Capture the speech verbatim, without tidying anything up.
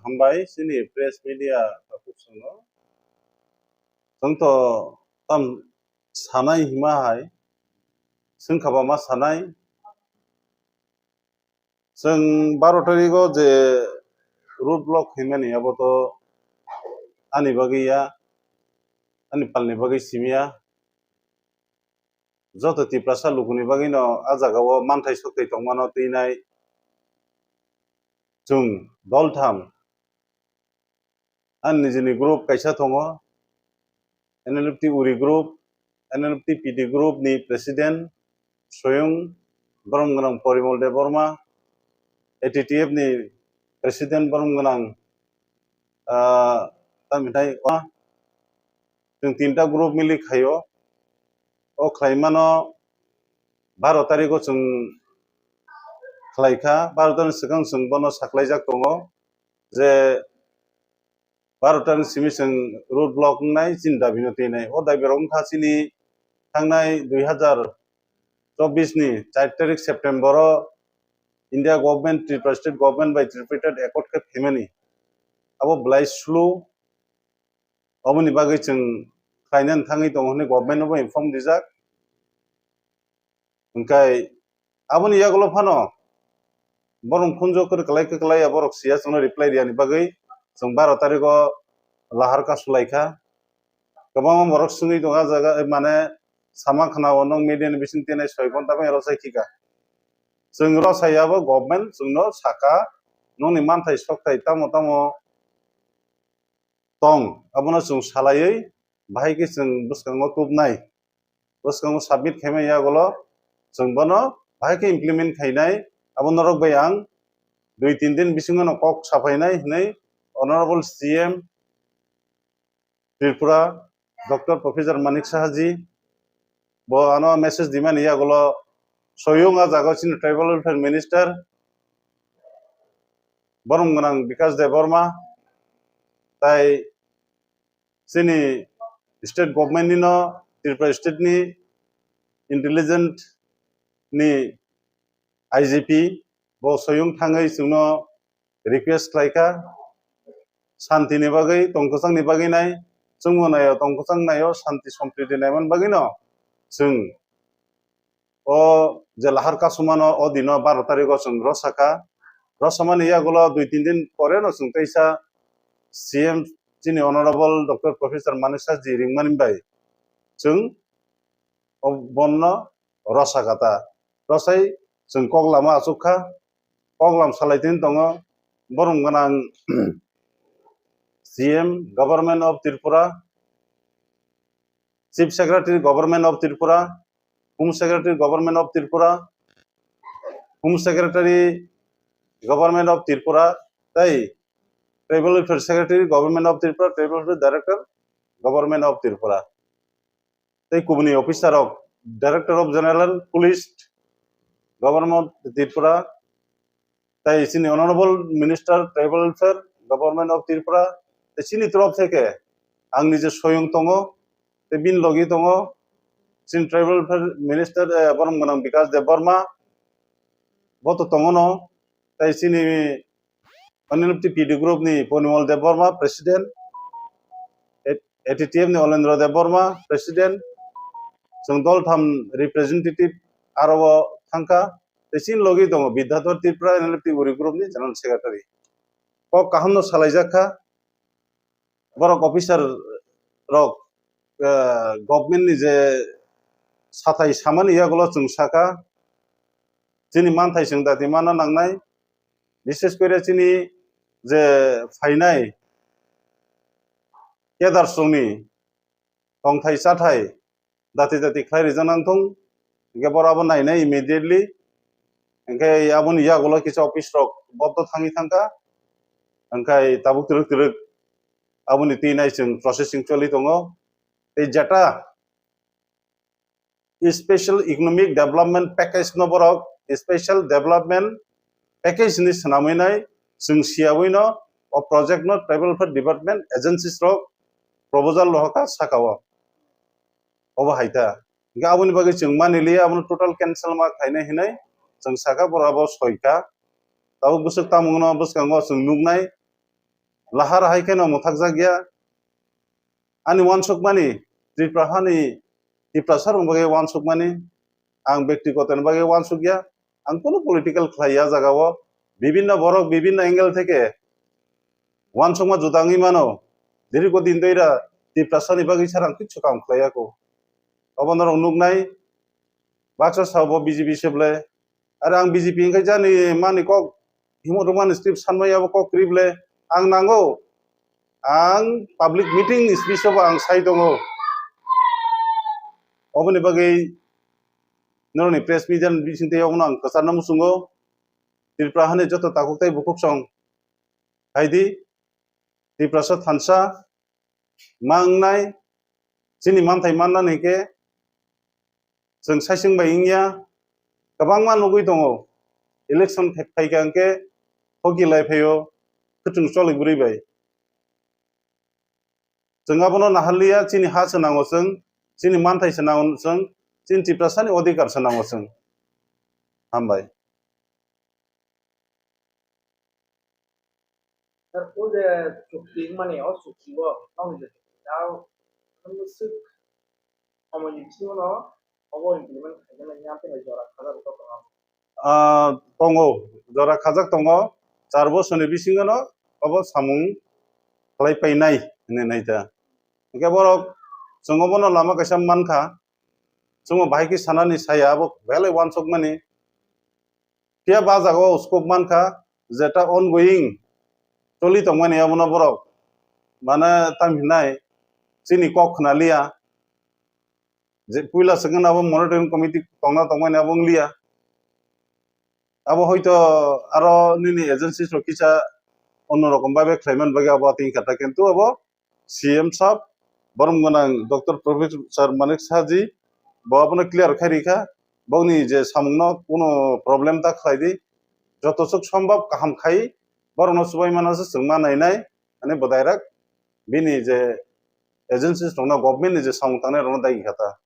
Hambai chini press media takhuk chwngno. Chwng to tam sanai hima hai, swngkha ba ma sanai. Chwng baro tarigo je road block khaimani, abo to ani bagwi ya, ani palni bagwi simi ya. Joto Tiprasa lukuni bagwino a jagao manthai soktwi tongmano twinai chwng doltham. Ani nijini group kaisa tongo, N L F T Uri group, N L F T P D group ni president Soyung, borom gwnang Porimol Debbarma, A T T F ni president borom gwnang, ah, tamhinai, ah, chwng tinta group mili khaio. O khlaimano baro tarigo chwng khlaikha, baro tarikni swkang chwng bono saklaijak tongo je baro tarikni simi chwng road block wngnai chini dabino twinai. O dabi rok wngkha chini thangnai dui hazar chobbish ni char tarik September o India government, Tripura state government bai tripartite accord khe phaimani. Abo belai slow. Oboni bagwi chwng khlainani thangwi tongo hwnwi government no bo inform rijak. Hwnkhe aboni yagulo phano borok khunju kwrwi kwlai kwklai ya, borok siya chwngno reply riyani bagwi chwng baro tarigo lahar kasu laikha. Kwbangma borok swngwi tongo ah jaga, mane sama khna-o nwng media ni bising tenai soi ghonta bai rwchai khika. Chwng rwchai yabo government chwngno saka, nokni manthai sokthai tamo tamo tong, abono chwng salaiwi bahai khe chwng bwskango tubnai, bwskango submit khaimani yagulo chwng bono bahai khe implement khainai. Abo norok bai ang dui tin din bisingo no kok saphainai hwnwi Honorable C M Tripura Doctor Professor Manik Saha ji bo ano message dimani yagulo Soyung ah jaga chini tribal welfare minister borom gwnang Bikash Debbarma tai chini state government ni no, Tripura state ni intelligence ni I G P bo Soyung thangwi chwngno request khlaikha, shanti ni bagwi, tongkwchang ni bagwi nai, chwngno naio, tongkwchang naio, shanti sompriti naiman bagwi no chwng o je lahar kasumano o dino baro tarigo chwng rwsakha. Rwsamani yagulo dui tin din pore no chwng teisa C M chini Honorable Doctor Professor Manik Saha ji ringmani bai chwng o bonno rwsakha ta. Rwsai chwng kok lama achukha, kok lam salai tini tongo, borom gwnang C M Government of Tripura, Chief Secretary Government of Tripura, Home Secretary Government of Tripura, Home Secretary Government of Tripura, tai Tribal Welfare Secretary Government of Tripura, Tribal Welfare Director Government of Tripura, tei kubuni officer rok, Director of General Police, Government of Tripura, tai chini Honorable Minister Tribal Welfare, Government of Tripura, tai chini torof theke ang nije Soyung tongo, tei bini logi tongo chini Tribal Welfare Minister, eh, borom gwnang Bikash Debbarma, bo to tongo no, tai chini N L F T P D group ni Ponimol Debbarma, President, A T T F ni Olendra Debbarma, President, chwng dol tham representative aro o thangkha, tei chini logi tongo Bidyathor Tripura, N L F T Uri group ni General Secretary. Kok kaham no salaijak kha, borok officer rok, eh, government ni je sathai samani yagulo chwng saka, chini manthai chwng dati mana nangnai, bises kore chini je phainai kedar songni tongthai chathai dati dati khlai rijak nang thung, hingke boro abo nainai immediately, hingke aboni yagulo kisa office rok bob do thangwi thangkha, hingke tabuk twrwk twrwk aboni twi nai chwng processing choli tongo, tei jeta Special Economic Development Package no borok Special Development Package ni swnamwi nai chwng siyawino o project no Tribal Welfare Department agencies rok proposal rohorkha saka o. Obo hai ta. Hingke aboni bagwi chwng mani liya abono total cancel ma khainai hinwi chwng saka borok abo soi kha. Tabuk bwswk tamungno bwskango chwng nuknai. lahar hai kheno mwthakjak ya. Ani uansukmani, Tripura hani Tiprasa rokni bagwi uansukmani, ang bektigoto ni bagwi uansuk ya. Ang kunu political khlai ya jaga o. Bibinno borok, bibinno angle theke uansukma juda wngwi mano. Dirgo din doira Tiprasa ni bagwi sara ang kichu kam khlai ya ko. Obo norok nuknai, baksa sabo B J P se ble. Are ang B J P wngkhe jani mani kok himo rwmani script sanmaya bo kok kwrwi ble. Ang nango, ang public meeting ni speech o bo ang sai tongo. Oboni bagwi norokni press media ni bising twi obono ang kwcharno muchungo. Tripura hani joto takhuk tei bukhuk song hai di, Tiprasa thansa mangnai, chini manthai mannani hinkhe chwng saising bai wngya, kwbangma nugwi tongo. Election phai-, phaikha hinkhe hoki lai phaio, kwchwng choli bwrwi bai. Chwng abono naharliya, chini ha se nango chwng, chini manthai se nango chwng, chini Tiprasani odhikar se nango chwng. Hambai. Sir, o je chukti wngmani, o chukti o, nokni je chukti, ta o, nokni swk somoi ni bisingo no obo implement khaijak nai, ya tei jora khajak rok tongo. Ah, tongo, jora khajak tongo, char bosor ni bisingo no obo samung khlai painai hinwi nai ta. Hingke borok chwng obono lama kaisa mankha, chwngno bahai khe sanani saya abo belai uansukmani. Phiya ba jaga o scope mankha, jeta ongoing choli tongmani abono borok mane tam hinai chini kok khnaliya. Je puila swkang abo monitoring committee tongna tongmani abo wngliya. Abo hoito aro nini agencies rok kisa onno rokom bai bai khlaiman bagwi abo tingkha ta, kintu abo C M sab, borom gwnang Doctor Professor Manik Saha ji, bo abono clear khai rikha, bokni je samungno kuno problem ta khlai di, joto swk sombab kaham khai, borokno chubai mano se chwng ma nainai, ani bodai rak bini je agencies rokno, government ni je samung tangnai rokno dagi kha ta.